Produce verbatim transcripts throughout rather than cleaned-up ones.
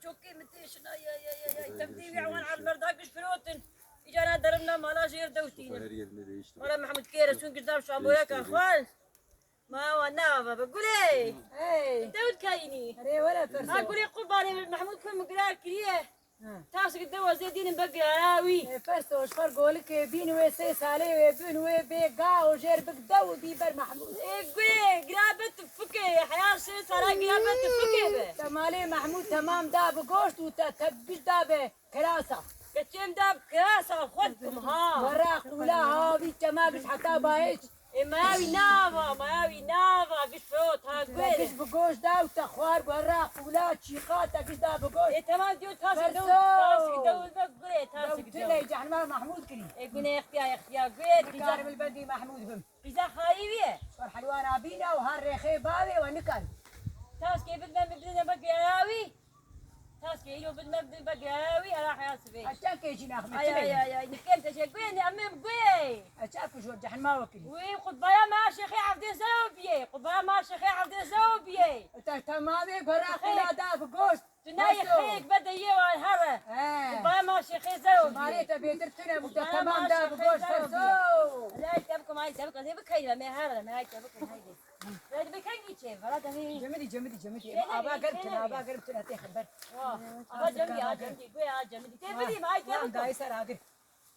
Çokê min têşina, ya, ya, ya, ya. Tevdî wî ewan el merda giş firotin. Îcana derim na mala jêr dewtînin. Her yerine değişti. Wala Mehmûd kêre çûn girdam şamboya kan xwan. Ma wa nava be gulê. Hey. Dewt kayînî. Erê were perso. Ha gulê qurbanê Mehmûd ku min girar kiriye. Ha. Tasik dewa zê dînin be giyara wî. E, perso, ji xwe golikê bîn wê sê salê wê bin wê bê ga û jêr bik dew û bî ber Mehmûd. E, gulê, gira be tu fikê, heya sê sala gira be tu fikê be. Te malê Mehmûd temam da bi goşt û te, te giş da be kirasa. Keçêm da bi kirasa xwe dikim ha. Werra qûla ha, vî çema giş heta bahiç. Ê maya wî nava, maya wî nava, giş firot ha gurê. Te giş bi goş da û te xwar werra qûla çîqa te giş da bi goş. Ê temam diyo tasik dew, tasik dew be gurê, tasik dew. Tune cehnima Mahmûd kirî. Ê gune extiya, extiya gurê. Nikarim li bendî Mahmûd bim. Qîza xayî wî ye. Ji xwe helwana bîna û har rêxê bavê we nikar. Taskê bidme min bidine be gurê wî. Taskê îro bidme bidin be gurê wî, hera heya sibê. Eşkên kê jî naxme. Ay, ay, ay, ay, nikem te jê gurê, ne em gurê. Eşkên ku ji we cehnima we kirî. Wî xutbaya me şêxê Evdê Zew biyê. Xutbaya me şêxê Evdê Zew biyê. Te temamê gora xêla da bi goşt. Tu nayê xêk be de yê wan here. He. Xutbaya me şêxê Zew biyê. Marê te bêtir tune bû, te temam da bi goşt ferso. Lay te bikim, ay te bikim, te bikeyme, me here, me ay te bikim, haydi. Red bi kengî çê, vela demê. Cemidî, cemidî, cemidî. Şöyle ava bir, germ şöyle tune, bir. Ava germ tune, tê xeber. Wah. Ava cemidî, a cemidî, guya a cemidî. Tê bidî, ay tê bidî. Dayê ser agir.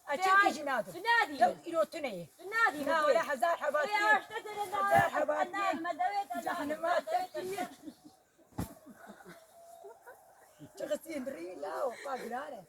A çekî jî nadin. Tu nadî. Tew îro tune ye. Tu nadî. Na, wala hezar hebatî. Hezar hebatî. Cehennema tekî. Çi xisîn rî, la, o, pa girare.